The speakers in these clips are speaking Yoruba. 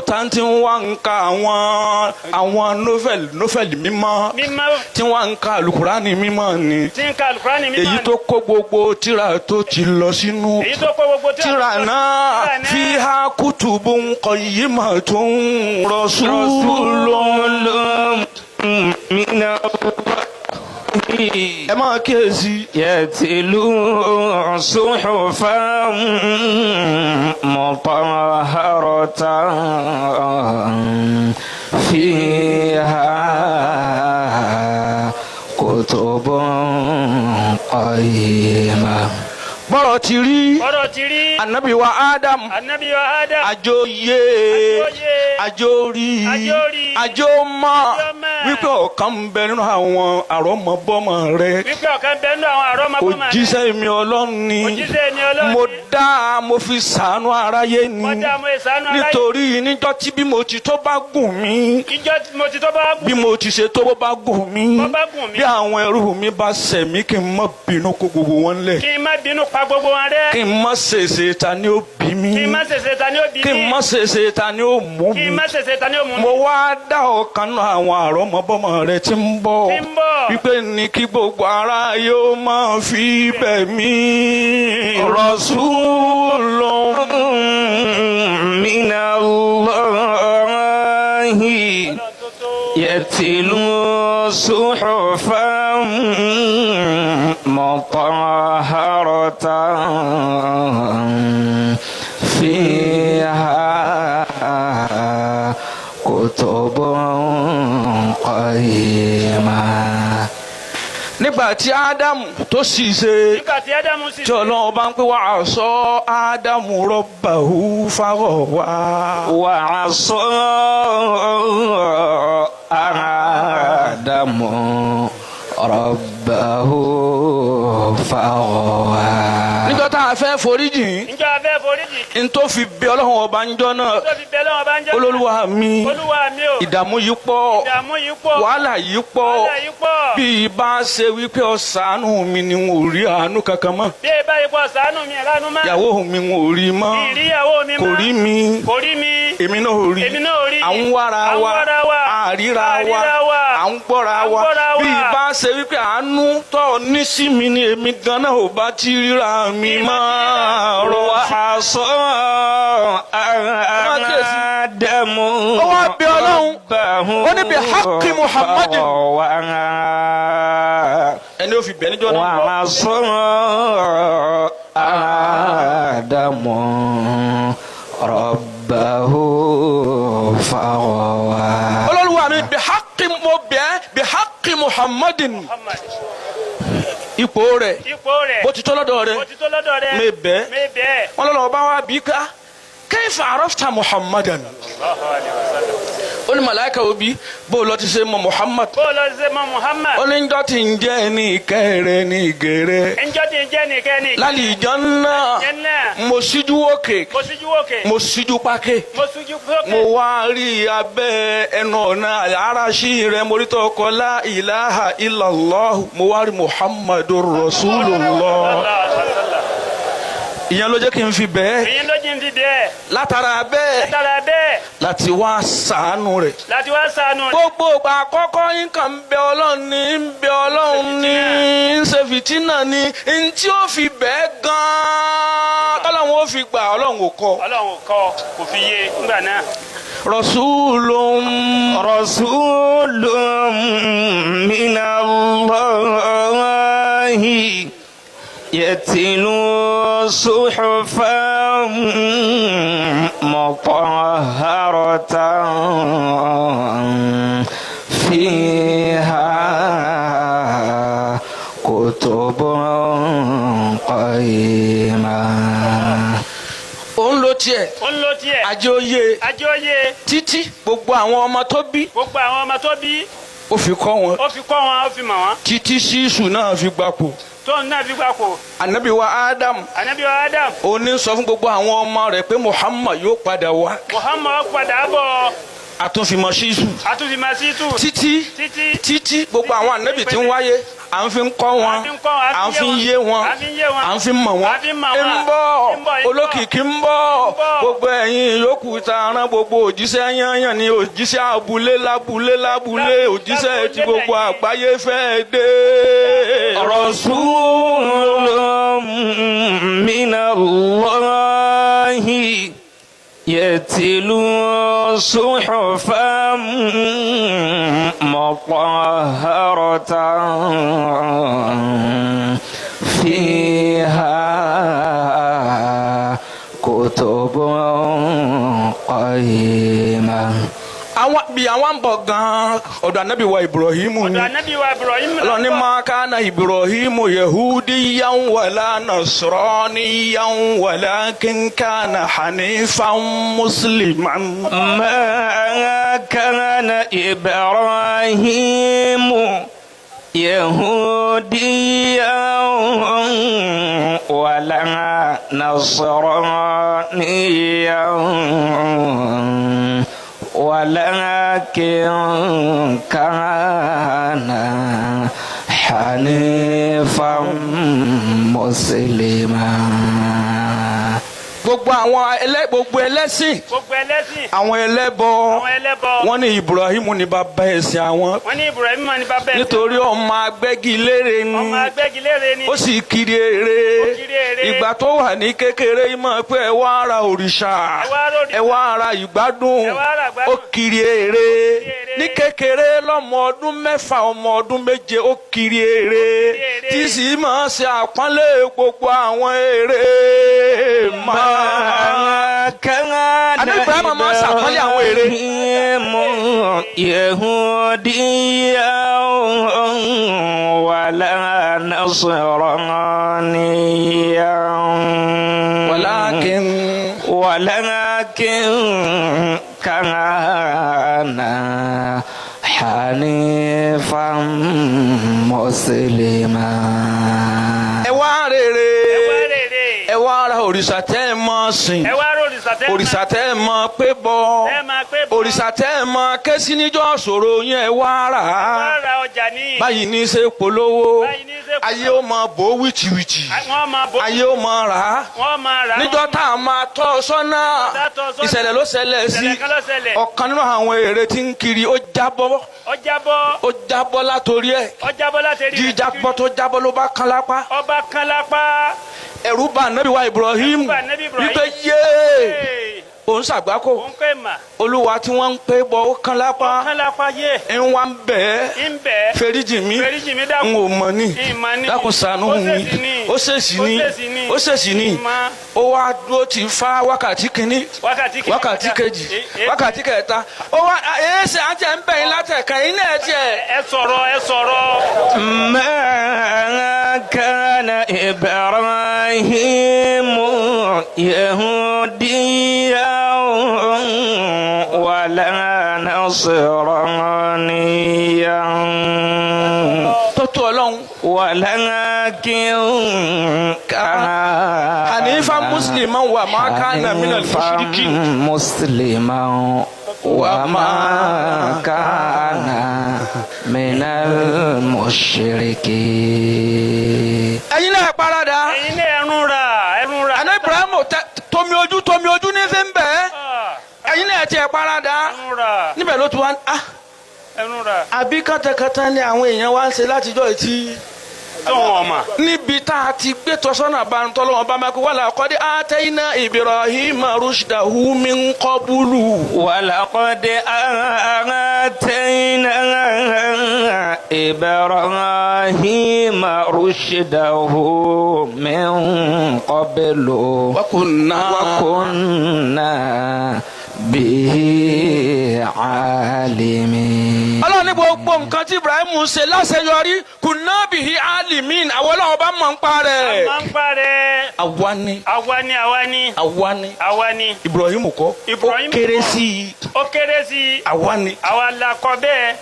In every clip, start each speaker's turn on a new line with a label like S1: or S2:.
S1: Tá tí ń wá ń ka àwọn novel mímọ́,
S2: mímọ́,
S1: tí wọ́n ń ka alukurani mímọ́ ni,
S2: tí ń ka alukurani mímọ́,
S1: èyí tó kó gbogbo tírà tó ti lọ sínú
S2: èyí tó kó gbogbo
S1: tírà náà, fiha kutubun qayyimatun rasulun
S3: من الله
S1: Ẹ máa kíyèsí.
S3: يتلو صحفا مطهرة فيها كتب قيمة.
S1: Bọ́rọ̀ ti rí,
S2: Ọ̀rọ̀ ti rí,
S1: anabi wa Adam,
S2: anabi wa Adam,
S1: àjòyè, àjòrí,
S2: Àjòrí,
S1: àjòmọ́
S2: àjòmọ́,
S1: wípé ọ̀kan ń bẹ nínú àwọn àrọ́mọbọ́mọ rẹ,
S2: wípé ọ̀kan bẹ nínú àwọn àrọ́mọbọ́mọ rẹ,
S1: òjíṣẹ́ mi Ọlọ́run ni.
S2: Òjíṣẹ́ mi Ọlọ́run
S1: Mo
S2: ni.
S1: dá, mo fi sànú aráyé ni.
S2: Mo dá, mo ìsànú aráyé.
S1: Nítorí níjọ́ tí bí mo ti tó bá gùn mí,
S2: Ìjọ tí mo ti tó bá gùn,
S1: bí mo ti ṣe tó bá gùn mí,
S2: bó bá gùn mí,
S1: bí àwọn ẹrú mi bá ṣẹ̀ mí, kí n má bínú kó gbogbo wọn lẹ̀,
S2: kí n má bínú pa gbogbo wọn rẹ́,
S1: kí n má ṣèṣe ta ni ó bí mi,
S2: kí n má ṣèṣe ta ni ó bí
S1: kí n
S2: mi,
S1: má ṣèṣe ta ni ó mú
S2: kí n
S1: mi.
S2: má ṣèṣe ta ni ó mú mi.
S1: Mo wá dá ọ̀kan náà àwọn àrọ́mọbọ́mọ rẹ tí ń bọ̀,
S2: Tí ń bọ̀.
S1: wípé ní kí gbogbo ara yóò máa fi bẹ̀ mí. Rasulun
S3: من الله يتلو صحفا مطهرة فيها كتب قيمة.
S1: Nígbà tí Ádámù tó sì ṣe,
S2: Nígbà tí Ádámù sì
S1: tí Ọlọ́run bá ń pè وعصى آدم ربه فغوى.
S3: وعصى آدم ربه فغوى.
S1: Níjọ́ tá a fẹ́ foríjìn,
S2: Níjọ́ a fẹ́ foríjì,
S1: n tó fi bí Ọlọ́run ọba ńjọ́ náà,
S2: tó fi bẹ lọ́wọ́ bá ń jẹ́,
S1: Olólùwà mi,
S2: Olúwa mi o,
S1: ìdààmú yìí pọ̀,
S2: ìdààmú yìí pọ̀,
S1: wàhálà yìí pọ̀,
S2: wàhálà yìí pọ̀,
S1: bí ibà ṣe wípé ó ṣàánú mi ni n ò rí àánú kankan mọ́.
S2: Bí ẹ bá yìí pọ̀ ṣàánú mi ìránú mọ́.
S1: Ìyàwó mi, n ò rí mọ́.
S2: Ìríyàwó mi
S1: Kò
S2: mọ́.
S1: rí mi.
S2: Kò rí mi.
S1: Èmi náà ò rí.
S2: Èmi náà ò rí.
S1: À ń wára
S2: À ń
S1: wa,
S2: wára wa.
S1: Àríra wa,
S2: Àríra wa.
S1: à ń gbọ́ra
S2: À ń
S1: wa.
S2: gbọ́ra wa.
S1: Bí ibà ṣe wípé àánú tó ní sí mi ni èmi ganan ò bá ti ríra mi
S2: Bí
S1: mọ́.
S3: وعصى آدم
S1: Ó wá bí Ọlọ́run. Ó ní بحق محمد.
S3: فغوى.
S1: Ẹni ó fi bẹ̀ níjọ́ náà.
S3: وعصى آدم ربه فغوى.
S1: Olólùwà mi, بحق, mo bẹ̀ ẹ́, بحق محمد,
S2: Muhammad.
S1: Ipò rẹ̀,
S2: Ipò rẹ̀,
S1: bó ti tó lọ́dọ̀ rẹ̀,
S2: bó ti tó lọ́dọ̀ rẹ̀,
S1: mi bẹ̀ ẹ́.
S2: Mi bẹ́ẹ̀.
S1: Wọn lọ́nà ọba wa bí ká كيف عرفت محمدا. Ó ní màláìka òbí bó lọ ti ṣe mọ Muhammad.
S2: Bó lọ ṣe mọ Muhammad.
S1: Ó ní njọ́ tí ń jẹ́ ní ìkẹrẹ ní ìgèrè,
S2: Njọ́ tí ń jẹ́ nìkẹ́ ní
S1: lálìjọ́ náà,
S2: Jẹ́nà.
S1: mo síjú òkè,
S2: Mo síjú òkè.
S1: mo síjú pákè,
S2: Mo síjú sókè.
S1: Mo wá rí abẹ́ ẹnu ọ̀nà àràṣí rẹ̀, mo rí tọkọ لا إله إلا الله, mo wá rí محمد رسول الله. Ìyẹn ló jẹ́ kí n fi bẹ́ẹ̀.
S2: Èyí ló jí ń fi bẹ́ẹ̀.
S1: Látara bẹ́ẹ̀,
S2: Látara bẹ́ẹ̀,
S1: láti wá sàánú rẹ̀.
S2: Láti wá ṣàánú rẹ̀.
S1: Gbogbo ìgbà àkọ́kọ́, nǹkan ń bẹ Ọlọ́run ní, ń bẹ Ọlọ́run ní, ń ṣe fìtínà ní ń tí ó fi bẹ́ẹ̀ gan-an tọ́lọ́run ó fi gbà, Ọlọ́run ò kọ́.
S2: Ọlọ́run ò kọ́, kò fi yé ńgbà náà.
S1: رسول
S3: رسول من الله يتلو صحفا مطهرة فيها كتب قيمة.
S1: Òun ló tiẹ̀.
S2: Ó ń lo tiẹ̀.
S1: Ajé oyè.
S2: Ajóyè.
S1: Títí gbogbo àwọn ọmọ tó bí,
S2: Gbogbo àwọn ọmọ tó bí,
S1: ó fi kọ́ wọn,
S2: ó fi kọ́ wọn, ó fi mọ̀ wọ́n.
S1: Títí sísù náà fi gbapò.
S2: Tóun náà fi gbà kó.
S1: Anabi wa Adam,
S2: Ànábì wa Adam,
S1: ó ní sọ fún gbogbo àwọn ọmọ rẹ̀ pé Muhammad yóò padà wá.
S2: Muhammad padà bọ̀.
S1: Àtúnfimọ̀ ṣíṣù.
S2: Àtúnfimọ̀ ṣíṣù.
S1: Títí
S2: títí
S1: títí gbogbo àwọn ànábì tí ń wáyé, à ń fi ń kọ́ wọn, à ń fi ń yé wọn, à ń fi mọ̀ wọn. Ń bọ̀, olókìkí ń bọ̀. Gbogbo ẹ̀yin yòókù tá a rán, gbogbo òjíṣẹ́ yányán ni, òjíṣẹ́ abúlé lábúlé lábúlé, òjíṣẹ́ tí gbogbo àgbáyé fẹ́ dé.
S3: رسول من الله يتلو صحفا مطهرة فيها كتب قيمة.
S1: Àwọn bí àwọn ń bọ̀ gan-an, ọ̀dọ̀ ànábì wa Ibrahim ni.
S2: Ọ̀dọ̀ ànábì wa Ibrahim.
S1: Ọlọ́run ní ma kana Ibrahim yahudiyan wala nasraniyan walakin kana hanifan musliman.
S3: ما كان إبراهيم يهوديا ولا نصرانيا ولكن كان حنيفا مسلما.
S1: Gbogbo àwọn ẹlẹ́, gbogbo ẹlẹ́sìn,
S2: Gbogbo ẹlẹ́sìn,
S1: àwọn ẹlẹ́bọ,
S2: àwọn ẹlẹ́bọ,
S1: wọ́n ní Ibrahim ní bàbá ẹ̀sìn àwọn,
S2: wọ́n ní Ibrahim ní bàbá ẹ̀sìn.
S1: Nítorí ọmọ agbẹ́gilére ni.
S2: Ọmọ agbẹ́gilére ni.
S1: Ó sì kiri ère.
S2: Ó kiri ère.
S1: Ìgbà tó wà ní kékeré mọ̀ pé ẹ wá ra òrìṣà,
S2: Ẹ wá ra òrìṣà.
S1: Ẹ wá ra ìgbádùn.
S2: Ẹ wá ra ìgbádùn.
S1: Ó kiri ère
S2: ère.
S1: Ní kékeré, lọ́mọ ọdún 6, ọmọ ọdún 7, ó kiri ère,
S2: ère.
S1: tí sì máa ṣe àpọ́nlé gbogbo àwọn ère máa.
S3: ما كان
S1: Ànábì Ibrahim máa ń ṣàpọ́nlé àwọn ère.
S3: إبراهيم يهوديا ولا نصرانيا
S1: ولكن
S3: ولكن كان حنيفا مسلما.
S1: Ẹ wá rere,
S2: Ẹ wá rere.
S1: Ẹ wá ra òrìṣà tẹ́ ẹ mọ́ sìn,
S2: Ẹ wá rò òrìṣà tẹ́ ẹ
S1: òrìṣà tẹ́ ẹ mọ́ pé bọ́,
S2: ẹ máa pé bọ́,
S1: òrìṣà tẹ́ ẹ mọ́ ké sí níjọ́ ṣòro yẹn, ẹ wá rà
S2: Ẹ wá
S1: á.
S2: ra ọjà ní.
S1: Báyìí ní í ṣe polówó.
S2: Báyìí ní í ṣe polówó.
S1: Ayé ó mọ bò wìtìwìtì,
S2: Wọ́n máa bọ́.
S1: Ayé ó mọ rà á.
S2: Wọ́n máa rà á.
S1: Níjọ́ tá a máa tọ́ ọ sọ́nà,
S2: Tá a tọ́ ọ sọ́nà.
S1: Ìṣẹ̀lẹ̀ ló ṣẹlẹ̀ sí.
S2: Ìṣẹ̀lẹ̀ kan ló ṣẹlẹ̀.
S1: Ọ̀kan nínú àwọn ère tí ń kiri, ó jábọ́.
S2: Ó jábọ́.
S1: Ó jábọ́ látòrí ẹ̀.
S2: Ó jábọ́ láti rí.
S1: Jíjábọ́ tó jábọ́ ló bá kán lápá.
S2: Ọba kan lápá.
S1: Ẹ̀rù bà Ànábì wa Ibrahim,
S2: Ẹ̀rù bà Ànábì Ibrahim.
S1: wípé yéé,
S2: Ee,
S1: òun ṣàgbákò.
S2: Òun pè mà.
S1: Olúwa tí wọ́n ń pè bọ́, ó kán lápá.
S2: Kan lápá yé.
S1: Ń wá ń bẹ̀ ẹ́,
S2: Ń bẹ̀.
S1: Feríjì mi.
S2: Feríjì mi, dákun.
S1: N ò mọ̀ ní.
S2: Ìmọ̀ ní.
S1: Dákun, ṣàánú
S2: Ó
S1: mi.
S2: ṣèṣì ní.
S1: Ó ṣèṣì ní.
S2: Ó ṣèṣì ní.
S1: Ó ṣèṣì ní.
S2: Ìmọ̀.
S1: Ó wá dúró ti fa wákàtí kínní,
S2: Wákàtí kìíní.
S1: wákàtí kejì, wákàtí kẹta. Ó wá èé ṣe àti ẹ̀ ń bẹ̀ yín látẹ̀ka yín náà tiẹ̀.
S2: Ẹ sọ̀rọ̀, ẹ sọ̀rọ̀.
S3: ما كان إبراهيم يهوديا ولا نصرانيا
S1: Tó tó Ọlọ́run.
S3: ولكن كان
S1: حنيفا مسلما وما كان من المشركين.
S3: مسلما وما كان من المشركين.
S1: Ẹ̀yin náà parada.
S2: Ẹ̀yin ní ẹrún ra, ẹrún ra.
S1: Àná Ibrahim tomi ojú, tomi ojú ní fi ń bẹ̀ ẹ́.
S2: Ah,
S1: Ẹ̀yin náà tiẹ̀ parada.
S2: Ẹrún ra.
S1: Níbẹ̀ ló ti wá, ah,
S2: Ẹrún ra.
S1: Àbí kàtàkàtà ni àwọn èèyàn wá ń ṣe látijọ́ ìtì
S2: Tó wọn mà.
S1: Níbi tá a ti gbé tọ́sọ́nà bá ń tọ́lọ́wọ́n bá máa kó wàhálà qad atayna Ibrahima rushdahu min qablu.
S3: ولقد آتينا إبراهيم رشده من قبل
S1: وكنا
S3: وكنا به عالمين.
S1: Ọlọ́run ní gbogbo nǹkan tí Ibrahim ń ṣe láṣeyọrí, kunna bihi alimin, àwọn Ọlọ́run bá mọ̀ ń pa rẹ̀.
S2: Máa ń parẹ́.
S1: Àwa ni.
S2: Àwa ni, àwa ni.
S1: Àwa ni.
S2: Àwa ni.
S1: Ibrahim kọ́, ó
S2: Ibrahim
S1: kéré
S2: kọ́.
S1: sí i.
S2: Ó kéré sí i.
S1: Àwa ni.
S2: Àwa la kọ bẹ́ẹ̀.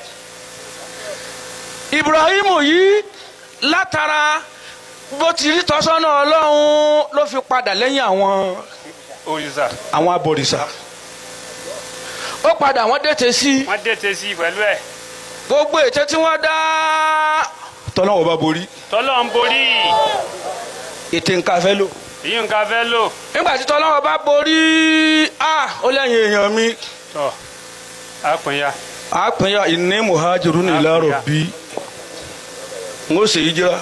S1: Ibrahim yìí, látara bó ti rí tọ́sọ́nà Ọlọ́run, ló fi padà lẹ́yìn àwọn
S2: Òrìṣà.
S1: àwọn abọ̀rìṣà. Ó padà wọ́n dètè sí i.
S2: Wọ́n dètè sí i pẹ̀lú ẹ̀.
S1: Gbogbo ète tí wọ́n dá, tọ́lọ́wọ́ bá borí.
S2: Tọ́lọ́ ń borí.
S1: Ète nǹkan fẹ́ lò.
S2: Èyí nǹkan fẹ́ lò.
S1: Nígbà tí tọ́lọ́wọ́ bá borí, ó lẹ́yìn èèyàn mi.
S2: Tọ́ àpínyà.
S1: Àpínyà inni muhajirun ila rabbi. N ó ṣe hijira.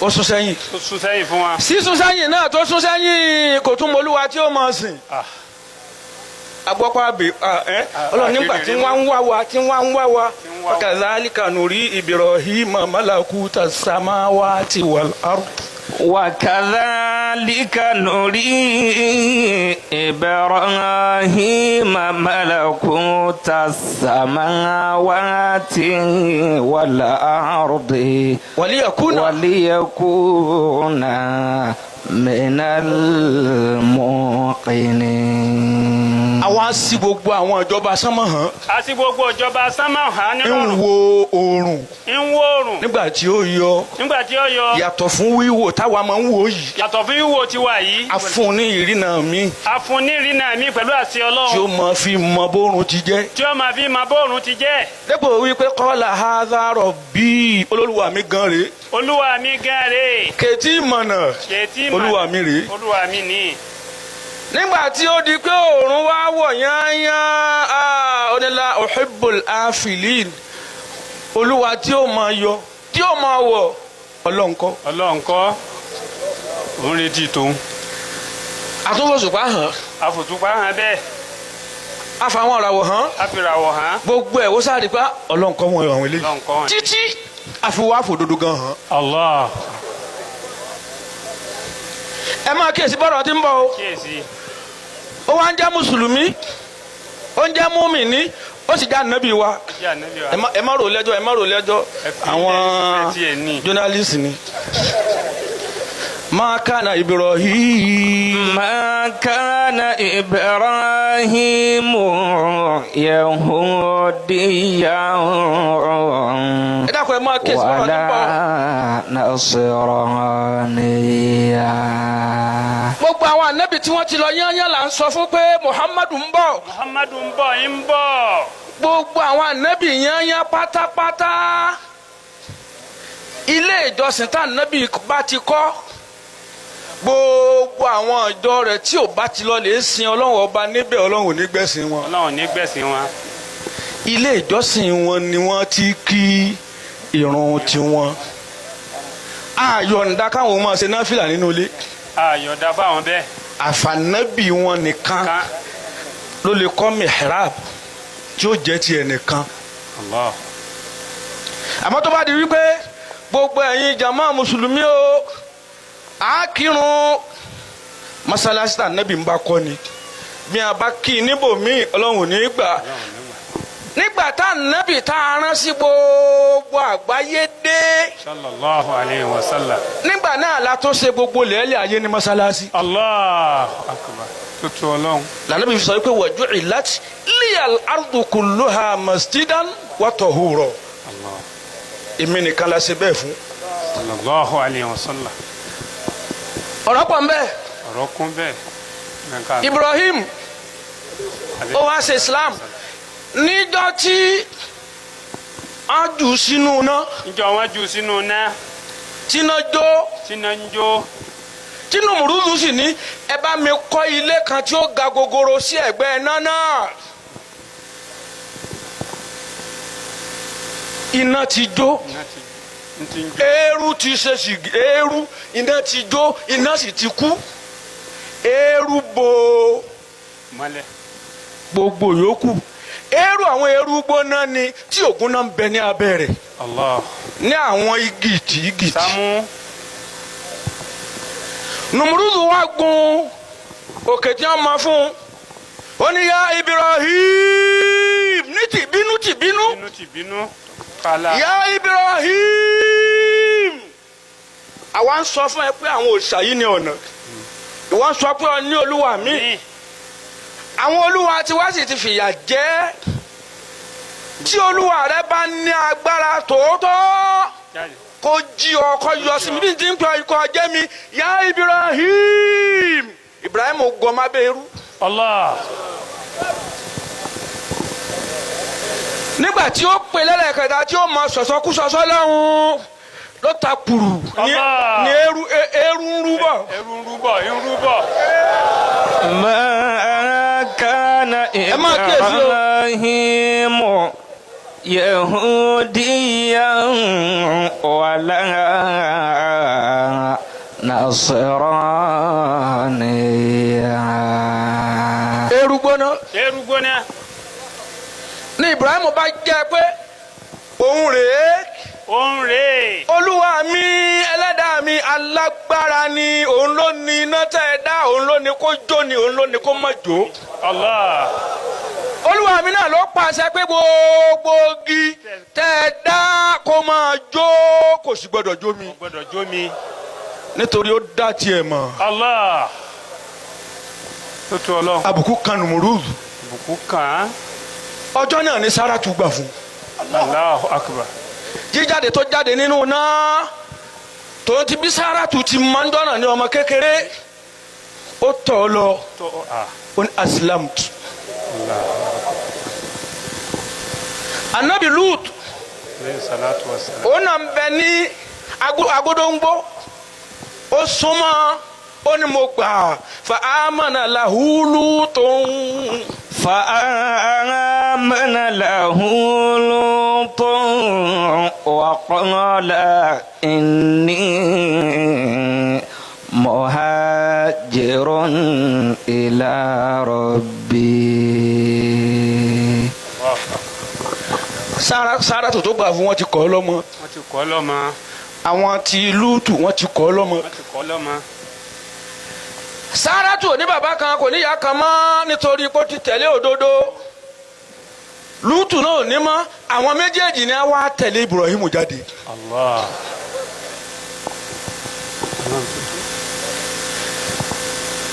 S1: Ó sún sẹ́yìn.
S2: Ó sún sẹ́yìn fún wa.
S1: Sísún sẹ́yìn náà tó sún sẹ́yìn kò tún mọlúwa tí ó mọ̀ sìn. Agbọ́pọ̀ àbè ẹ́ Ọlọ́run nígbà tí wọ́n ń wá wa tí wọ́n ń wá wa. Wakadhalika nuri Ibrahima malakuta samawati wal ard.
S3: وكذلك نري إبراهيم ملكوت السماوات والأرض
S1: وليكون
S3: وليكون من الموقنين.
S1: Àwa sí gbogbo àwọn ìjọba sánmọ̀ hàn.
S2: A sí gbogbo ìjọba sánmọ̀ hàn
S1: Ń
S2: nínú.
S1: wo oòrùn.
S2: Ń wo oòrùn.
S1: Nígbà tí ó yọ.
S2: Nígbà tí ó yọ.
S1: Yàtọ̀ fún wíwò táwa máa ń wò yìí.
S2: Yàtọ̀ fún wíwò tiwa yìí.
S1: A fún ní ìrìnà mi.
S2: A fún ní ìrìnà mi pẹ̀lú àṣẹ Ọlọ́run.
S1: Tí ó máa fi mọ bóòrùn ti jẹ́.
S2: Tí ó máa fi mọ bóòrùn ti jẹ́.
S1: Dépò wípé kọ́lá hadha rabbi, olúwa mi gan rèé.
S2: Olúwa mi gan rèé.
S1: Kètí ìmọ̀nà.
S2: Kètí ìmọ̀nà.
S1: Olúwa mi rèé.
S2: Olúwa mi nìyí.
S1: Nígbà tí ó di pé òòrùn wá wọ̀ yányán, onílà uhibbul afilin, olúwa tí ó máa yọ tí ó máa wọ̀, ọlọ́nkọ́.
S2: Ọlọ́nkọ́ òun retí tòun.
S1: Àtúnfòsùpá hàn.
S2: Àfòsùpá hàn bẹ́ẹ̀.
S1: Àfàwọn ìràwọ̀ hàn.
S2: Àfìràwọ̀ hàn.
S1: Gbogbo ẹ̀ wọ́n sáré pa ọlọ́nkọ́ wọn àwọn eléyìí.
S2: Ọlọ́nkọ́ wọn.
S1: Títí àfiwọ́ àfòdodo gan hàn.
S2: Allah.
S1: Ẹ máa kíyèsí bọ́rọ̀ tí ń bọ̀ o.
S2: Kíyèsí.
S1: Ó wá ń jẹ́ mùsùlùmí, ó ń jẹ́ múmìnì, ó sì jẹ́ ànábì wa. Ẹ má rò lẹ́jọ́, ẹ má rò lẹ́jọ́. Àwọn journalist ni. Ma kana Ibrahim.
S3: Ma kana Ibrahim yahudiyan.
S1: Ẹ dákun, ẹ máa kíyèsí bọ́rọ̀ tí ń bọ̀.
S3: Wala nasraniya.
S1: Gbogbo àwọn ànábì tí wọ́n ti lọ yányán là ń sọ fún pé Muhammadu ń bọ̀.
S2: Muhammadu ń bọ̀, ń bọ̀.
S1: Gbogbo àwọn ànábì yányán pátápátá, ilé ìjọsìn tá ànábì bá ti kọ́, gbogbo àwọn ìjọ rẹ̀ tí ò bá ti lọ lè sin Ọlọ́run ọba níbẹ̀, Ọlọ́run ò ní gbẹ̀sìn wọn.
S2: Ọlọ́run ní gbẹ̀sìn wọn.
S1: Ilé ìjọsìn wọn ni wọ́n ti kí ìrun tiwọn. Àyọ̀ǹda káwọn máa ṣe náfìlà nínú ilé.
S2: Àyọ̀ǹda fáwọn bẹ́ẹ̀.
S1: Àfànàbì wọn nìkan ló lè kọ́ mihrab tí ó jẹ́ tiẹ̀ nìkan.
S2: Allah.
S1: Àmọ́ tó bá di wípé gbogbo ẹ̀yin jàmá mùsùlùmí o, á kírun mọ́sálásí tá ànábì ń bá kọ́ ni, bí a bá kí i níbòmíì, Ọlọ́run ò ní í gbà. Nígbà tá ànábì tá a rán sí gbogbo àgbáyé dé,
S2: Sallallahu alayhi wa sallam.
S1: nígbà náà la tó ṣe gbogbo lẹ́lẹ̀ ayé ní mọ́sálásí.
S2: Allahu akbar. Tutu Ọlọ́run.
S1: Lànàbí fi sọ wípé waju'ilat liyal ardu kulluha masjidan wa tahura.
S2: Allah.
S1: Èmi nìkan la ṣe bẹ́ẹ̀ fún.
S2: Sallallahu alayhi wa sallam.
S1: Ọ̀rọ̀ pọ̀ nbẹ́.
S2: Ọ̀rọ̀ kún bẹ́ẹ̀.
S1: Ibrahim ó wá ṣe Islam níjọ́ tí a jù sínú iná.
S2: Níjọ́ wọ́n jù sínú iná.
S1: Tíná jó.
S2: Tíná ń jó.
S1: Tí Nùmùrúdù sì ní ẹ bá mi kọ́ ilé kan tí ó ga gogoro sí ẹ̀gbẹ́ iná náà. Iná ti jó. Eérú ti ṣe sì eérú, iná ti jó, iná sì ti kú. Eérú bo
S2: mọ́lẹ̀
S1: gbogbo yòókù. Eérú àwọn eérú gbóná ni tí ògùn náà ń bẹ ní abẹ́ rẹ̀.
S2: Allah.
S1: Ní àwọn igi ìtì igi ìtì.
S2: Sámú.
S1: Nùmùrúdù wá gun òkè tí wọ́n mọ fún un. Ó ní ya Ibrahim ní tìbínú tìbínú.
S2: Bínú tìbínú. Kala.
S1: Ya Ibrahim. Àwa ń sọ fún ẹ pé àwọn òòṣà yìí ni ọ̀nà. Ìwọ ń sọ pé ọ ní olúwa mi. Àwọn olúwa tí wá sì ti fìyà jẹ. Tí olúwa rẹ bá ní agbára tòótọ́, kó jí ọ, kó yọ sí mi bí n ti ń pè ikọ̀ jẹ́ mi. Ya Ibrahim. Ibrahim gọmọ abẹ́ irú.
S2: Allah.
S1: Nígbà tí ó pè lẹ́lẹ́kẹta tí ó mọ sọ̀sọ́kúsọsọ́ lọ́hùn ló ta kùrù ní
S2: Allah.
S1: ní eru eru ń rú bọ̀.
S2: Ẹrú ń rúbọ̀ ń rúbọ̀.
S3: ما كان
S1: máa kíyèsí o.
S3: إبراهيم يهوديا ولا نصرانيا.
S1: Eru gbóná.
S2: Ẹrú gbóná.
S1: Ní Ibrahim bá jẹ́ pé òun rèé.
S2: Òun rèé.
S1: Olúwa mi, ẹlẹ́dàá mi, alágbára ni. Òun ló ní iná tẹ́ ẹ dá, òun ló ní kó jó ni, òun ló ní kó má jó.
S2: Allah.
S1: Olúwa mi náà ló pàṣẹ pé gbogbo igi tẹ́ ẹ dá kó máa jó, kò sì gbọdọ̀ jó mi.
S2: Kò gbọdọ̀ jó mi.
S1: Nítorí ó dá tiẹ̀ mọ̀.
S2: Allah. Tó tó Ọlọ́run.
S1: Àbùkù kan Nùmùrúdù.
S2: Ìbùkún kàn án.
S1: Ọjọ́ náà ni Sáràtù gbà fún.
S2: Allahu akbar.
S1: Jíjáde tó jáde nínú náà tó ti bí Sáràtù ti máa ń dọ́nà ní ọmọ kékeré, ó tọ̀ ọ́ lọ.
S2: Tó a.
S1: Ó ní aslamtu. Anabi Lut
S2: Alayhi salatu wa salam.
S1: òun náà ń bẹ ní agodongbo, ó súnmọ́, ó ní mo gbà fa amana lahu Lutun.
S3: فآمن له لوط وقال إني مهاجر إلى ربي.
S1: Sáràtù tó gbà fún wọn ti kọ́ ọ lọ́mọ.
S2: Wọ́n ti kọ́ lọ́mọ.
S1: Àwọn ti Lútù wọ́n ti kọ́ ọ lọ́mọ.
S2: Wọ́n ti kọ́ lọ́mọ.
S1: Sáràtù ò ní bàbá kan, kò ní ìyá kan mọ́, nítorí pé ó ti tẹ̀lé òdodo. Lútù náà ò ní mọ́. Àwọn méjèèjì ni wá tẹ̀lé Ibrahim jáde.
S2: Allah.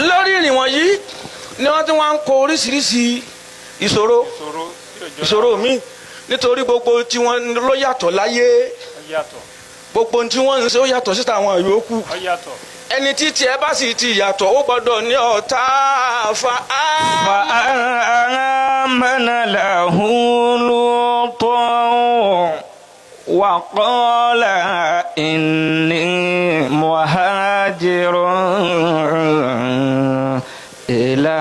S1: Lórí ìrìn wọ̀nyí ni wọ́n ti wá ń kó oríṣiríṣi ìṣòro.
S2: Ìṣòro tí ò jọra.
S1: Ìṣòro míì, nítorí gbogbo tí wọ́n ló yàtọ̀ láyé.
S2: Ó yàtọ̀.
S1: Gbogbo tí wọ́n ń ṣe ó yàtọ̀ síta àwọn yòókù.
S2: Ó yàtọ̀.
S1: Ẹni tí tiẹ̀ bá sì ti yàtọ̀, ó gbọ́dọ̀ ní ọ̀tá fa á.
S3: فآمن له لوط وقال إني مهاجر إلى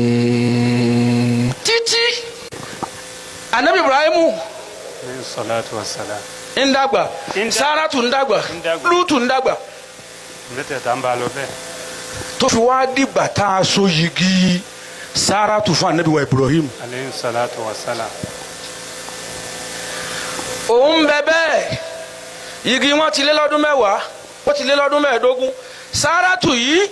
S3: ربي.
S1: Títí anabi Ibrahimu
S2: Alayhi salatu wa salam.
S1: ń dàgbà,
S2: Ń dàgbà.
S1: Sáràtù ń dàgbà,
S2: Ń dàgbà.
S1: Lútù ń dàgbà,
S2: Mẹ́tẹ̀ẹ̀ta ń bá a lọ bẹ́ẹ̀.
S1: tó fi wá dìgbà tá a so yigi Sáràtù fún anabi wa Ibrahim.
S2: Alayhi salatu wa salam.
S1: Òun bẹ bẹ́ẹ̀, igi wọn ti lé lọ́dún 10, ó ti lé lọ́dún 15. Sáràtù yìí,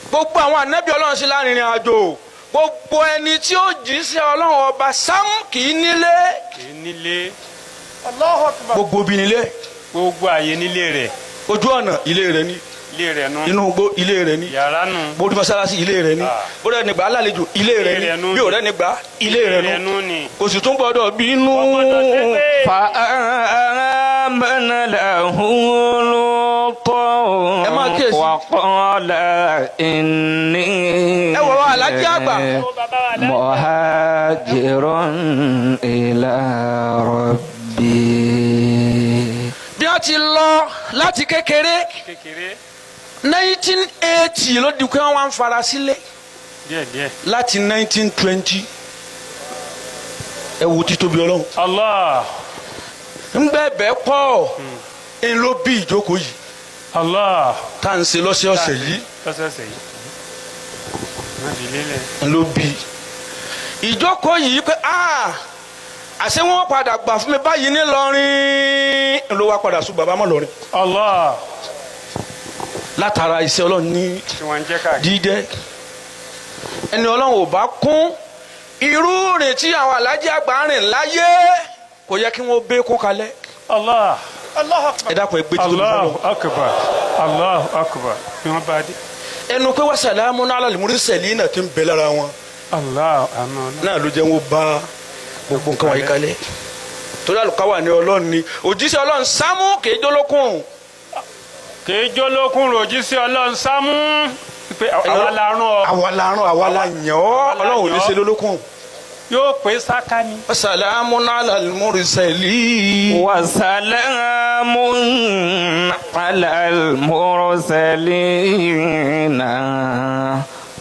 S1: gbogbo àwọn anabi Ọlọ́run sí láàrin àjò, gbogbo ẹni tí ó jí sí Ọlọ́run ọba sam kì í nílé.
S2: Kì í nílé.
S1: Gbogbo obìnrin nílé.
S2: Gbogbo àyè nílé rẹ̀.
S1: Ojú ọ̀nà ilé rẹ̀ ni.
S2: Ilé rẹ̀ nu.
S1: Inú igbó ilé rẹ̀ ni.
S2: Yàrá nu.
S1: Bórí mọ́sálásí ilé rẹ̀ ni. Bórí ẹni gbà lálejò ilé rẹ̀
S2: Ilé rẹ̀
S1: ni.
S2: nù.
S1: Bí òrẹ́ ni gbà ilé rẹ̀ nù.
S2: Nù ni.
S1: Kò sì tún gbọ́dọ̀ bínú.
S2: Ọgbọ́dọ̀ tẹ́tẹ́.
S3: فآمن له لوط
S1: Ẹ máa kíyèsí.
S3: وقال إني
S1: Ẹ wọ̀ wá Aláàjì àgbà.
S3: مهاجر إلى ربي.
S1: Bí wọ́n ti lọ láti kékeré,
S2: Kékeré.
S1: 1980 ló di pé wọ́n wá ń fara sílẹ̀.
S2: Díẹ̀ díẹ̀.
S1: Láti 1920, ẹ wo títóbi Ọlọ́run.
S2: Allah.
S1: Ń bẹ́ẹ̀ bẹ́ẹ̀ pọ̀ ń ló bí ìjókòó yìí
S2: Allah.
S1: tá à ń ṣe lọ́sọ̀ọ̀sẹ̀ yìí.
S2: Lọ́sọ̀ọ̀sẹ̀ yìí. Má fi lélẹ̀.
S1: Ń ló bí ìjókòó yìí pé àṣé wọn padà gbà fún mi báyìí nílọrin, ń ló wá padà sùn bàbá mọ́ lọrin
S2: Allah.
S1: látara iṣẹ́ Ọlọ́run ní
S2: Tí wọ́n ń jẹ́ káàkiri.
S1: jíjẹ́ ẹni Ọlọ́run ò bá kún irú rìn tí àwọn alájí àgbà rìn láyé, kò yẹ kí wọ́n bẹ́ kó kalẹ̀.
S2: Allah.
S1: Ẹ dákun, ẹ gbé títí
S2: Allahu
S1: lọ́wọ́.
S2: akbar. Allahu akbar. Bí wọ́n bá dé.
S1: Ẹnu pé wasalamu ala al-mursalina tí ń bẹ lára wọn
S2: Allah àmọ́ Ọlọ́run.
S1: náà ló jẹ́ wọn bá gbogbo nǹkan wáyé kalẹ̀, torí àlùkáwà ní Ọlọ́run ni òjíṣẹ́ Ọlọ́run sámú kì í jólókùn.
S2: Kì í jólókun ròjí sí Ọlọ́run sámú. Pé àwa la rán ọ.
S1: Àwa la rán, àwa la yàn ọ́, Ọlọ́run ò ní ṣe lólókùn.
S2: Yóò pé sáká ni.
S1: Salamun ala al-mursalin.
S3: وسلام على المرسلين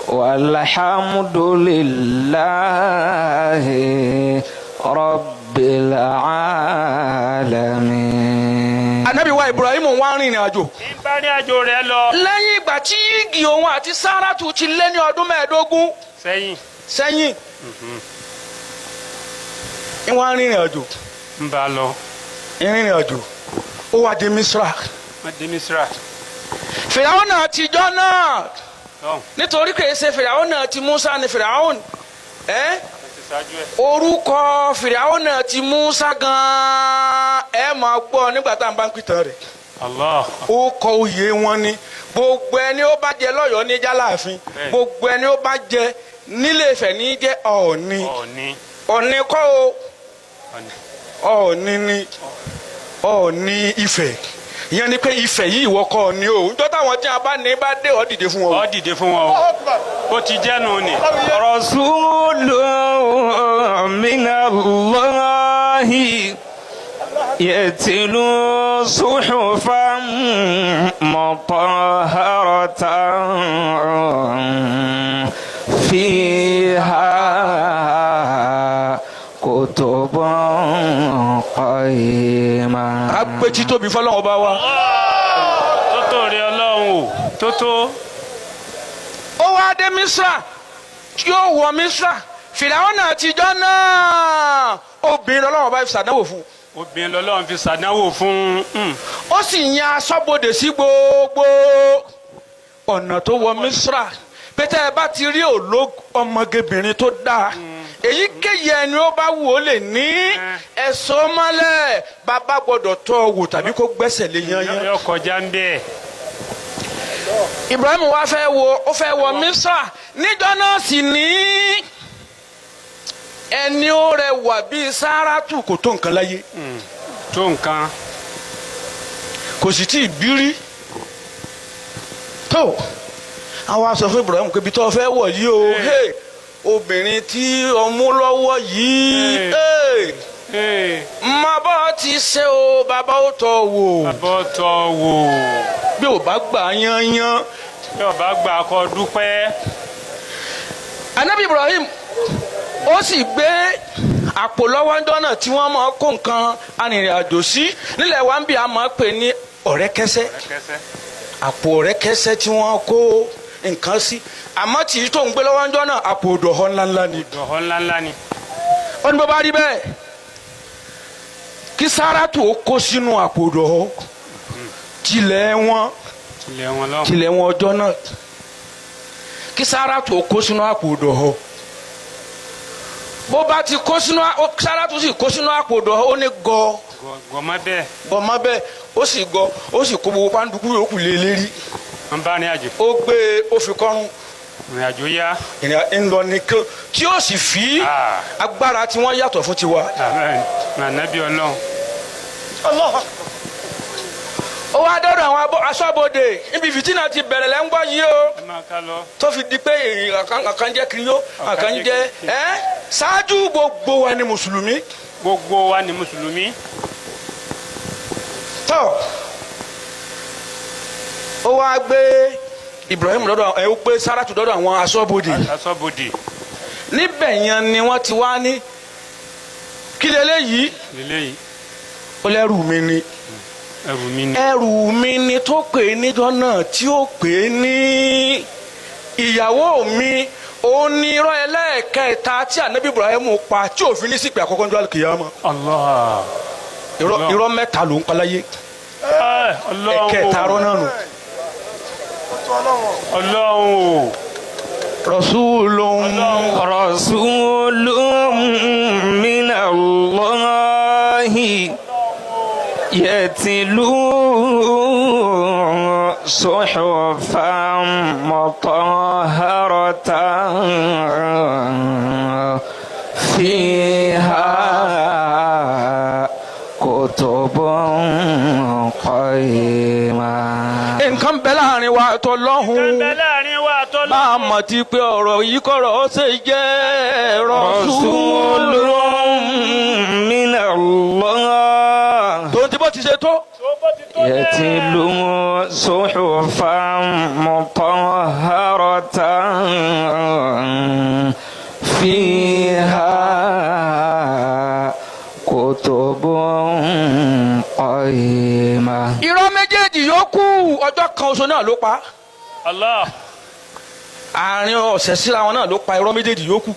S3: والحمد لله رب العالمين.
S1: Anabi wa Ibrahim wá rìnrìn àjò.
S2: Ń bá ní àjò rẹ̀ lọ.
S1: Lẹ́yìn ìgbà tí igi òun àti Sáràtù ti lé ní ọdún 25
S2: Sẹ́yìn.
S1: sẹ́yìn, ń wá rìnrìn àjò.
S2: Ń bá a lọ.
S1: Ń rìnrìn àjò, ó wá dé Misra.
S2: Wọ́n dé Misra.
S1: Fìràwọ́n àtijọ́ náà,
S2: Lọ́hùn.
S1: nítorí kìí ṣe Fìràwọ́n ti Musa ni Fìràwọ́n ẹ́.
S2: Wọ́n ti ṣáájú ẹ̀.
S1: Orúkọ Fìràwọ́n ti Musa gan-an, ẹ máa gbọ́ nígbà tá à ń bá ń pìtàn rẹ̀.
S2: Allah.
S1: Ó kọ oyè wọn ni gbogbo ẹni ó bá jẹ lọ́yọ̀ọ́ ní jálàáfin,
S2: Bẹ́ẹ̀.
S1: gbogbo ẹni ó bá jẹ nílé Ifẹ̀ ní jẹ́ Ọ̀ọ̀ni.
S2: Ọ̀ọ̀ni.
S1: Ọ̀ọ̀ni kọ́ o.
S2: Ọ̀ọ̀ni.
S1: Ọ̀ọ̀ni ni Ọ̀ọ̀ni Ifẹ̀. Ìyẹn ni pé Ifẹ̀ yìí, ìwọ kọ́ Ọ̀ọ̀ni o. Níjọ́ táwọn tí a bá ní bá dé, ọ̀ dìde fún wọn.
S2: Ó dìde fún wọn o. Ó ti jẹ́nu ni.
S3: رسول من الله يتلو صحفا مطهرة فيها كتب قيمة.
S1: A gbé títóbi fọlọ́wọ́n bá wa.
S2: Tó tó rí Ọlọ́run o. Tó tó.
S1: Ó wá dé Misra. Tí ó wọ Misra, Fìràwọ́n àtijọ́ náà, obìnrin Ọlọ́wọ́n bá fi ṣàdánwò fún un.
S2: Obìnrin lọ́lọ́run fi ṣàdánwò fún un.
S1: Ó sì yan aṣọ́bodè sí gbogbo ọ̀nà tó wọ Misra pété. Ẹ bá ti rí òló ọmọgébìnrin tó dáa, èyíkéyìí ẹni ó bá wù ó lè ní ẹ̀sọ́ mọ́lẹ̀, bàbá gbọ́dọ̀ tọ́ ọ wò tàbí kó gbẹ́sẹ̀ lé yányán.
S2: Yóò kọjá ń bẹ́ẹ̀.
S1: Ibrahim wá fẹ́ wo, ó fẹ́ wọ Misra níjọ́ náà sì ní ẹni ó rẹwà bíi Sáràtù kò tó nǹkan láyé.
S2: Tó nǹkan.
S1: Kò sì tí ì bírí tó. Àwọn aṣọ fún Ibrahim pé ibi tó fẹ́ wọ̀ yìí o, hey, obìnrin tí ọmú lọ́wọ́ yìí, hey,
S2: Ee,
S1: má bọ́ ti ṣe o, bàbá ó tọ́ wò.
S2: Bàbá tọ́ wò.
S1: Bí ò bá gbà yányán.
S2: Bí ọba gbà kọ dúpẹ́.
S1: Anabi Ibrahim ó sì gbé àpò lọ́wọ́ ńjọ́ náà tí wọ́n máa kó nǹkan arìnrìn-àjò sí. Nílẹ̀ wa ń bí, a máa pè ní ọ̀rẹ́kẹ́sẹ́.
S2: Kẹsẹ́.
S1: Àpò ọ̀rẹ́kẹ́sẹ́ tí wọ́n kó nǹkan sí, àmọ́ tí tó ń gbé lọ́wọ́ ńjọ́ náà, àpò òdòhọ́ ńláńlá ni.
S2: Dọ̀họ́ ńláńlá ni.
S1: Ó ní bó bá rí bẹ́ẹ̀, kí Sáràtù ó kó sínú àpò òdòhọ́ tilẹ̀ wọn.
S2: Tilẹ̀ wọn lọ.
S1: Tilẹ̀ wọn ọjọ́ náà, kí Sáràtù ó kó sínú àpò òdòhọ́. Bó bá ti kó sínú, Sáràtù sì kó sínú àpò òdòhọ́, ó ní gọ.
S2: Gọmọ bẹ́ẹ̀.
S1: Gọmọ bẹ́ẹ̀, ó sì gọ, ó sì kó gbogbo pàǹdùkú yòókù lé lérí.
S2: Ń bá ní àjò.
S1: Ó gbé e, ó fi kọ́rùn.
S2: Ìrìn àjò yá.
S1: Ìrìn ń lọ ní kí tí ó sì fi agbára tí wọ́n yàtọ̀ fún tiwa.
S2: Amen. Ànábì Ọlọ́run.
S1: Ó wá dọ́dọ̀ àwọn aṣọ́bodè níbi fìtínà ti bẹ̀rẹ̀ lẹ́ ń gbọ́ yìí o.
S2: Ẹ máa ká lọ.
S1: Tó fi di pé èyí kan jẹ́ kiriyó, kan jẹ́ ẹ́ ṣáájú. Gbogbo wa ni mùsùlùmí.
S2: Gbogbo wa ni mùsùlùmí.
S1: Tọ́ ó wá gbé Ibrahim dọ́dọ̀ ẹ, ó gbé Sáràtù dọ́dọ̀ àwọn aṣọ́bodè.
S2: Aṣọ́bodè.
S1: Níbẹ̀ yẹn ni wọ́n ti wá ní kí leléyìí?
S2: Lélẹ́yìí.
S1: Ó lẹ́rù mi ni.
S2: Ẹrù mi ni.
S1: Ẹrù mi ni tó pè é níjọ́ náà tí ó pè é ní ìyàwó mi. Òun ní irọ́ ẹlẹ́ẹ̀kẹta tí anabi Ibrahim pa tí òfin ní sípè àkọ́kọ́ ní alùkìyàmọ́.
S2: Allah.
S1: Irọ́
S2: Allah.
S1: irọ́ mẹ́ta ló ń pa láyé.
S2: Ẹ, Ọlọ́run o.
S1: Ẹ̀kẹta irọ́ náà nù.
S2: Ọlọ́run o.
S1: Rasulun.
S3: رسول من الله يتلو صحفا مطهرة فيها كتب قيمة.
S1: Nǹkan bẹ láàrin wa tó
S2: Nǹkan
S1: lọ́hùn.
S2: bẹ láàrin wa tọ́lọ́run.
S1: Bá a mọ̀ ti pé ọ̀rọ̀ yìí kọ̀rọ̀ ó ṣe jẹ́
S3: رسول من الله
S1: Tòun ti bó ti ṣe tó.
S2: Tó bó ti tó náà.
S3: يتلو صحفا مطهرة فيها كتب قيمة.
S1: Irọ́ méjèèjì yòókù, ọjọ́ kan oṣù náà ló pa.
S2: Allah.
S1: Àárín ọ̀sẹ̀ síra wọn náà ló pa irọ́ méjèèjì yòókù.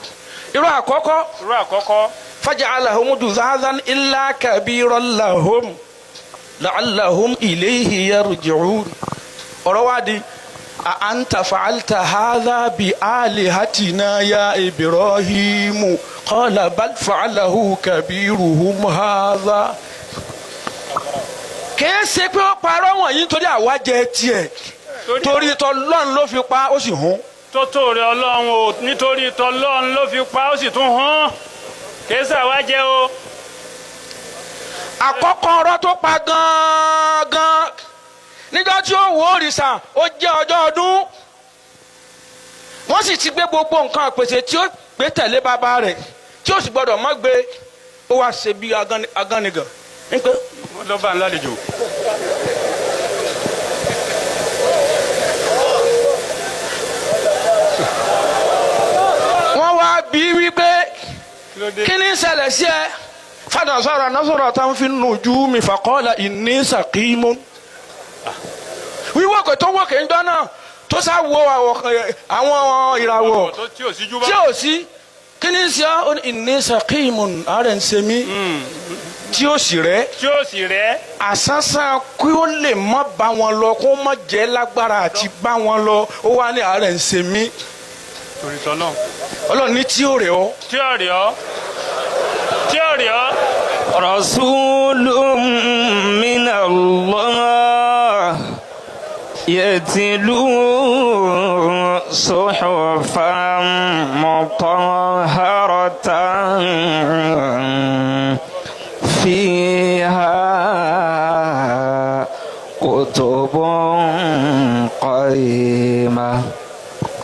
S1: Irọ́ àkọ́kọ́,
S2: Irọ́ àkọ́kọ́.
S1: faja'alahum juzazan illa kabiran lahum la'allahum ilayhi yarji'un. Ọ̀rọ̀ wa di a anta fa'alta hadha bi alihatina ya Ibrahimu, qala bal fa'alahu kabiruhum hadha. Kìí ṣe pé ó parọ́ wọ̀nyí nítorí àwa jẹ tiẹ̀, torí tọlọ́run ló fi pa, ó sì hún.
S2: Tó tó rẹ Ọlọ́run o, nítorí tọlọ́run ló fi pa, ó sì tún hàn kìí ṣàwa jẹ́ o.
S1: Àkọ́kọ́ ọ̀rọ̀ tó pa gangan, níjọ́ tí ó wò òrìṣà, ó jẹ́ ọjọ́ ọdún, wọ́n sì ti gbé gbogbo nǹkan àpèsè tí ó gbé tẹ̀lé bàbá rẹ̀, tí ó sì gbọ́dọ̀ má gbé. Ó wá ṣe bí agánigàn nípé
S2: Wọ́n lọ́ bá ń lálejò.
S1: Wọ́n wá bí wípé
S2: Kí ló dé?
S1: kí ni ń ṣẹlẹ̀ sí ẹ? Fanazara nazaratan fi nujumi faqala inni saqimun. Wíwọ́kẹ̀ tó wọ́kẹ̀ ń jọ́ náà, tó sá wo àwọn ìràwọ̀
S2: Tó tí ò síjú bá.
S1: tí ò sí, kí ni ń ṣe ọ́? Ó ní inni saqimun, àárẹ̀ ń ṣe mí, tí ó sì rẹ̀.
S2: Tí ó sì rẹ̀.
S1: Àsánsán kí ó lè má bá wọn lọ, kó má jẹ́ lágbára àti bá wọn lọ, ó wá ní àárẹ̀ ń ṣe mí.
S2: Torí tọ́lọ́run.
S1: Ọlọ́run ní tí ó rẹ̀ ọ́.
S2: Tí ò rẹ̀ ọ́, tí ò rẹ̀ ọ́.
S3: رسول من الله يتلو صحفا مطهرة فيها كتب قيمة.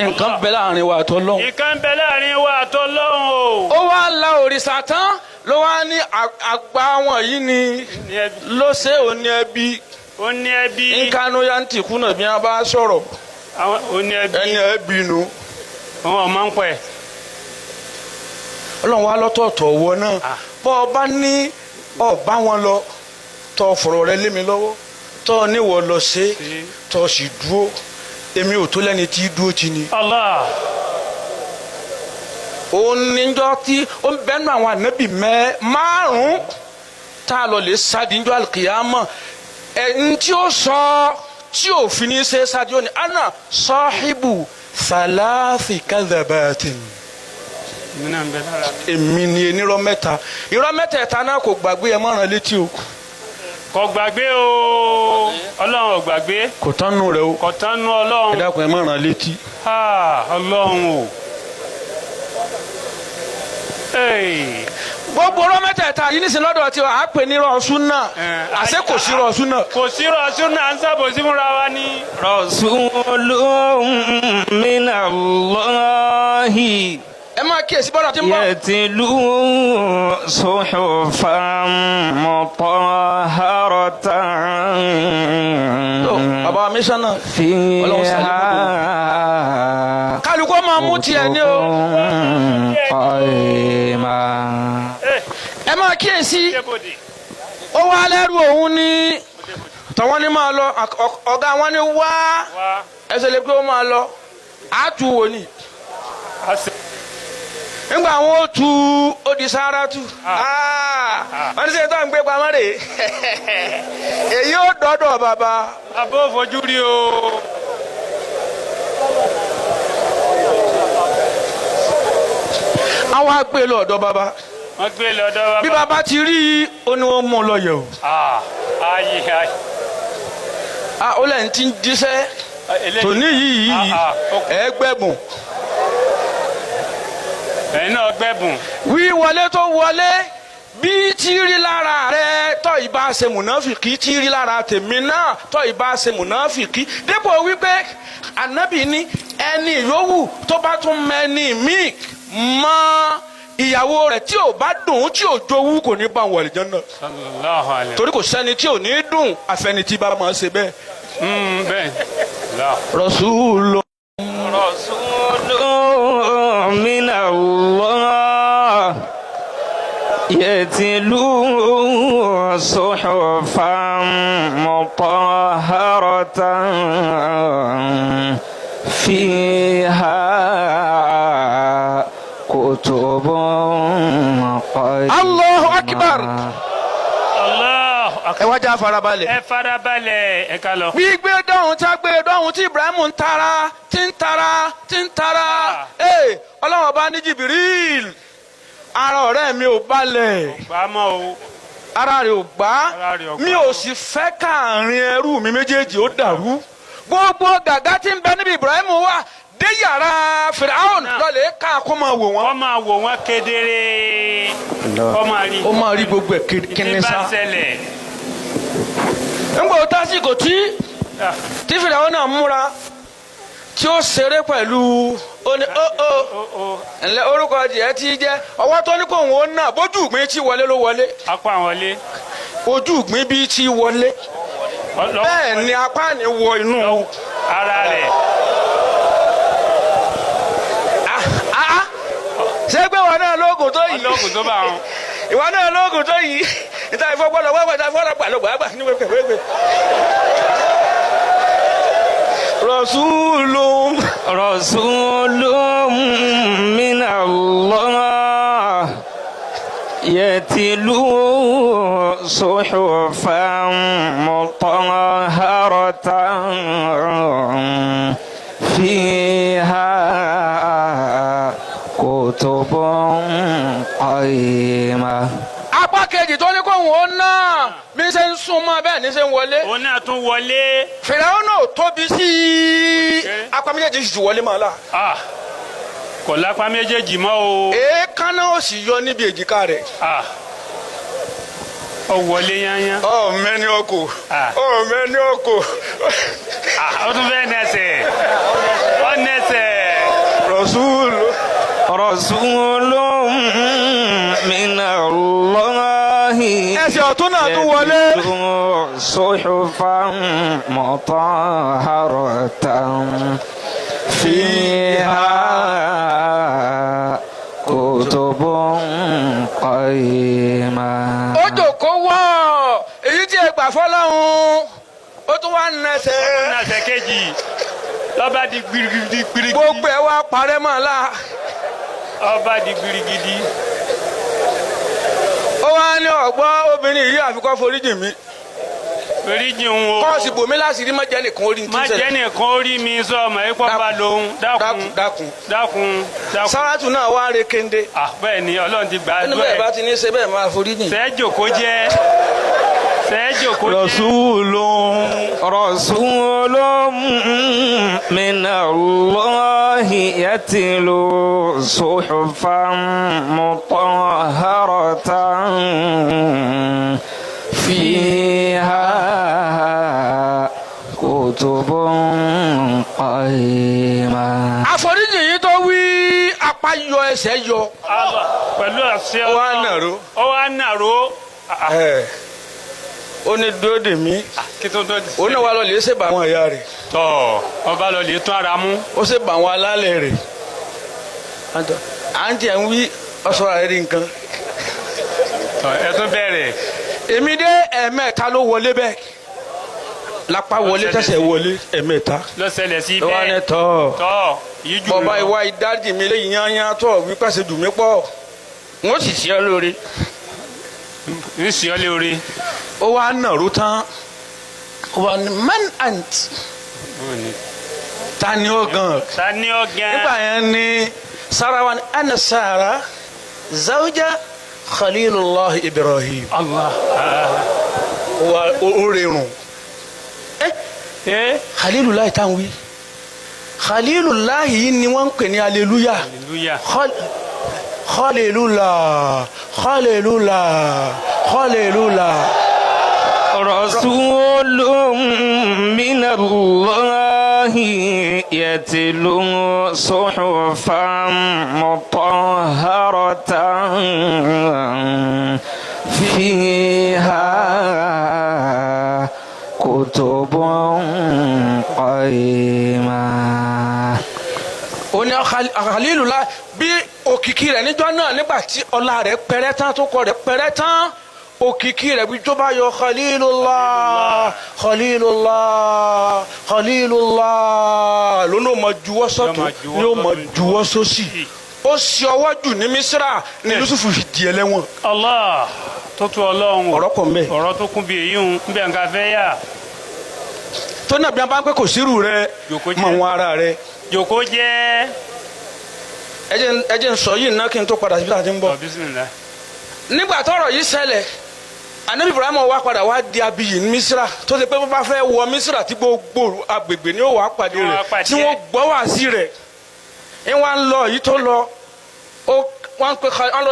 S1: Nǹkan bẹ láàrin wa àtọlọ́hun.
S2: Ìkan bẹ láàrin wa àtọlọ́run o.
S1: Ó wá la òrìṣà tán, ló wá ní àgbà wọn yìí ni
S2: Ní ẹbí.
S1: ló ṣe òní ẹbí.
S2: Ó ní ẹbí.
S1: Nkanu ya ń tìkú náà bí wọn bá sọ̀rọ̀.
S2: Àwọn ó ní ẹbí.
S1: Ẹni ẹbí nu.
S2: Àwọn ọmọ ń pẹ.
S1: Ọlọ́run wa lọ́tọ̀ọ̀tọ̀ wọ náà, bọ́ ọ bá ní ọba wọn lọ, tọ́ fọ̀rọ̀ rẹ lé mi lọ́wọ́, tọ́ ọ níwọ̀ lọ ṣe, tọ́ ọ sì dúró, èmi ò tó lẹ́ni tí dúró ti ni.
S2: Allah.
S1: Òun níjọ́ tí ó ń bẹ́nu àwọn ànábì mẹ́ márùn-ún tá a lọ lè sádìjọ́ àlùkìyámọ̀ ẹ̀ ń tí ó sọ tí òfin ní ṣe sádìjọ́ ni ana sọ́híbù thalathi kadhabatin.
S2: Èmi náà ń bẹ lára mi.
S1: Èmi ni onírọ́ mẹ́ta. Irọ́ mẹ́tẹ̀ẹ̀ta náà kò gbàgbé, ẹ mọ́ràn létí o.
S2: Kò gbàgbé o, Ọlọ́run ò gbàgbé.
S1: Kò tán nù rẹ o.
S2: Kò tán nú Ọlọ́run.
S1: Ẹ dákun, ẹ mọ́ràn létí.
S2: Ha, Ọlọ́run o. Hey.
S1: Gbogbo irọ́ mẹ́tẹ̀ẹ̀ta yìí nísìnyí lọ́dọ̀ tí wàá pè ní irọ́ súnà, àṣé kò sí irọ́ súnà.
S2: Kò sí rọ̀ṣún náà, ń sábòsí fúnra wa ní.
S3: رسول من الله
S1: Ẹ máa kíyèsí bọ́dọ̀ tí ń bọ̀.
S3: يتلو صحفا مطهرة
S1: Tó, bàbá mísánná, Ọlọ́run sàlékún tó.
S3: فيها
S1: Kálukú máa mú tiẹ̀ ní o.
S3: كتب قيمة.
S1: Ẹ máa kíyèsí.
S2: Débòdì.
S1: Ó wá lẹ́rù òun ní tọ́wọ́n ní máa lọ, ọ̀gá wọn ní wá.
S2: Wá.
S1: Ẹsẹ̀ lè pé ó máa lọ, àtú wò ni.
S2: A sì.
S1: Nígbà wọn ó tu, ó di sára tu. Wọ́n ní sẹ́yìn tó ń gbé pamọ́ rè é, èyí ó dọ́dọ̀ bàbá.
S2: Abó fojú rí o.
S1: Àwọn á gbé lọ ọ̀dọ̀ bàbá.
S2: Wọ́n gbé lọ́dọ̀ bàbá.
S1: Bí bàbá ti rí i, ó ní wọ́n mú un lọ yẹ̀ o.
S2: Ah, ayé ayé.
S1: Ah, ó lẹ́yìn tí ń jíṣẹ́
S2: Eléyìí-
S1: tòní yìí
S2: Ah, ah, ó-
S1: ẹ gbẹ̀bùn.
S2: Ẹ̀yin náà gbẹ̀bùn.
S1: Wíwọlé tó wọlé Bí tí rí lára rẹ tọ́ ìbá ṣe mùnáfìkì, tí rí lára tèmi náà tọ́ ìbá ṣe mùnáfìkì, dépò wípé ànábì ní ẹni yòówù tó bá tún mẹ́ni míì mọ́ ìyàwó rẹ̀ tí ò bá dùn, tí ò jowú, kò ní bá wọ àlìjánnà.
S2: Sallallahu alayhi.
S1: Torí kò sẹ́ni tí ò ní dùn àfẹni tí bá máa ṣe bẹ́ẹ̀.
S2: Bẹ́ẹ̀. Allah.
S1: Rasulu.
S3: رسول من الله يتلو صحفا مطهرة فيها كتب قيمة.
S1: Allahu akbar.
S2: Allahu
S1: Ẹ
S2: akbar.
S1: wá já farabalẹ̀.
S2: Ẹ farabalẹ̀, ẹ ká lọ.
S1: Gbígbé dọ́hun tí a gbé dọ́hun tí Ibrahim ń tara, tí ń tara, tí ń tara, ee, Ọlọ́run ọba ní Jibril, ara ọ̀rẹ́ mi ò balẹ̀.
S2: Gbàmọ́ o.
S1: Ara rẹ̀ ò gbá.
S2: Ara rẹ̀ ò gbá.
S1: Mi ò sì fẹ́ káàrin ẹrú mi méjèèjì ó dàrú. Gbogbo gàgá tí ń bẹ níbi Ibrahim wà dé yàrá Firaun lọ́lẹ̀ ká kó máa wò wọ́n.
S2: Kọ́ máa wò wọ́n kedere. Kọ́ máa rí.
S1: Ó máa rí gbogbo ẹ̀
S2: Ní
S1: kíni
S2: bá
S1: sá.
S2: ṣẹlẹ̀.
S1: Ńgbà ó tásìkò tí tí Firaun náà múra tí ó ṣeré pẹ̀lú, ó ní ó ó
S2: Ó ó.
S1: Ǹlẹ́, orúkọ tiẹ̀ ti jẹ́ ọwọ́ tó ní kò ń náà bójú ìgbín tí wọlé ló wọlé.
S2: Apá àwọn ilé.
S1: Ojú ìgbín bí tí wọlé, bẹ́ẹ̀ ni apá ni wọ inú
S2: Ara rẹ̀.
S1: Ah, ah, ṣé pé ìwọ náà lóògùn tó yìí?
S2: Ọlọ́gùn tó bá wọn.
S1: Ìwọ náà lóògùn tó yìí, ìta ìfọgbọ́dọ̀ wẹ́wẹ́, ìta ìfọgbọ́dọ̀ gbà lọ́gbà gbà ní wẹ́wẹ́ wẹ́wẹ́. Rasulun.
S3: رسول من الله يتلو صحفا مطهرة فيها كتب قيمة.
S1: Apá kejì tó ní kóhùn ó náà bí ṣe ń sún mọ́ bẹ́ẹ̀ ní ṣe ń wọlé.
S2: Òun náà tún wọlé.
S1: Fìràwọ́n náà tóbi sí i, apá méjèèjì sì wọlé mọ́ la.
S2: Ah, kò lápá méjèèjì mọ́ o.
S1: Èékánná ò sì yọ níbi èjìká rẹ̀.
S2: Ah, ó wọlé yányán.
S1: Ọ mẹ́ni ọkọ̀.
S2: Ah.
S1: Ọ mẹ́ni ọkọ̀.
S2: Ah, ó tún fẹ́ nẹsẹ̀. Ó nẹsẹ̀.
S1: Rasul.
S3: رسول من الله
S1: Ẹsẹ̀ ọ̀tún náà tún wọlé.
S3: يتلو صحفا مطهرة فيها كتب قيمة.
S1: Ó jòkó wọ́ èyí tí ẹ gbà fọlọ́hún, ó tún wá nẹsẹ̀.
S2: Nẹsẹ̀ kejì. Lọ́ba di gbirigidi gbirigidi.
S1: Gbogbo ẹ wá parẹ́ mọ́ la.
S2: Ọba di gbirigidi.
S1: Ó wá ní ọ̀gbọ́n obìnrin yìí, àfikọ́ foríjì mi.
S2: Foríjì ń wo.
S1: Kọ́ọ̀sì bòmí láti rí, má jẹ́ nìkan orí ti
S2: Má
S1: ń
S2: jẹ́
S1: ṣẹlẹ̀.
S2: nìkan ó rí mi sọ ọmọ yìí pọ́ bá lòun. Dákun.
S1: Dákun.
S2: Dákun. Dákun.
S1: Sáràtù náà wá re kéde.
S2: Ah, bẹ́ẹ̀ ni, Ọlọ́run ti gbà á
S1: Ó ní bẹ́ẹ̀
S2: dúró
S1: bá
S2: ẹ̀.
S1: ti ní ṣe bẹ́ẹ̀, máa foríjì.
S2: Sẹ́ẹ̀jòkó jẹ́. Sẹ́ẹ̀jòkó jẹ́.
S1: Rasulun.
S3: رسول من الله يتلو صحفا مطهرة فيها كتب قيمة.
S1: Àforíjì yìí tó wí, apá yọ, ẹsẹ̀ yọ.
S2: Allah, pẹ̀lú àṣẹ.
S1: Ó wá nàró.
S2: Ó wá nàró.
S1: Ẹ ó ní dúró dè mí.
S2: Kí tó tó.
S1: Òun náà wà lọ lè ṣe bá àwọn ìyá rẹ̀.
S2: Tọ́ ọba lọ lè tún ara mú.
S1: Ó ṣe bá àwọn alálẹ̀ rẹ̀. À ń jẹ́ ń wí ọ̀ṣọ́ rẹ̀ rí nǹkan.
S2: Tọ́ ẹ tún bẹ̀rẹ̀.
S1: Èmi dé, ẹ̀ẹ̀mẹ́ta ló wọlé bẹ́ẹ̀, lápá wọlé, tẹ̀sẹ̀ wọlé, ẹ̀ẹ̀mẹ́ta.
S2: Lọ ṣẹlẹ̀ sí
S1: Ló wá ní
S2: bẹ́ẹ̀.
S1: tọ́.
S2: Tọ́ yìí jù
S1: Bọ́ba
S2: lọ.
S1: ìwà ìdájì mi léyìn yányá tó wí pàṣẹ dùn mí pọ̀, wọ́n sì ṣe ọ́ lóore.
S2: Ń sì ọ́ lóore.
S1: Ó wá nàró tán, ó wá ní man ant, ta ni ó gan?
S2: Ta ni ọ gan?
S1: Nígbà yẹn ni Sara wa ni ana Sara zawja Khalilullah Ibrahim.
S2: Allah.
S1: Ó wá ó rerun.
S2: Ẹ.
S1: Khalilullah tá n wí, Khalilullah yìí ni wọ́n ń pè ní aleluya.
S2: Hallelujah.
S1: Khalilullah, Khalilullah, Khalilullah.
S3: رسول من الله يتلو صحفا مطهرة فيها كتب قيمة.
S1: Ó ní Khalilullah bí òkìkí rẹ̀ níjọ́ náà, nígbà tí ọlá rẹ̀ pẹrẹ tán, tó kọ rẹ̀ pẹrẹ tán, òkìkí rẹ̀ bí tó bá yọ Khalilullah, Khalilullah, Khalilullah lónà, ó mọ juwọ́ sọ́tún ni ó mọ juwọ́ sósì. Ó sì ọwọ́ jù ní Misra ní Yusufu fi di ẹlẹ́wọ̀n.
S2: Allah tó tu Ọlọ́run o.
S1: Ọ̀rọ̀ pọ̀ mbẹ́.
S2: Ọ̀rọ̀ tó kún bí èyí ń bẹ̀ nǹkan fẹ́ yà.
S1: Tó náà bí wọn bá ń pẹ́ kò sírù rẹ
S2: Jòkó jẹ́.
S1: mọ àwọn ara rẹ.
S2: Jòkó jẹ́.
S1: Ẹ jẹ́ n sọ yìí ná kí n tó padà síbi tá a ti ń bọ̀.
S2: Ọ̀ bismillah.
S1: Nígbà tọ́rọ̀ yìí ṣẹlẹ̀, anabi Ibrahim wá padà wá di abiyì ní Misra, tó ṣe pé bó bá fẹ́ wọ Misra, tí gbogbo agbègbè ni ó wàá pàdé
S2: Wọ́n wá
S1: rẹ̀,
S2: pàdé
S1: tí wọ́n
S2: ẹ̀.
S1: gbọ́ wá sí rẹ̀. Ń wá ń lọ yìí tó lọ, ó wọ́n ń pè wọ́n lọ.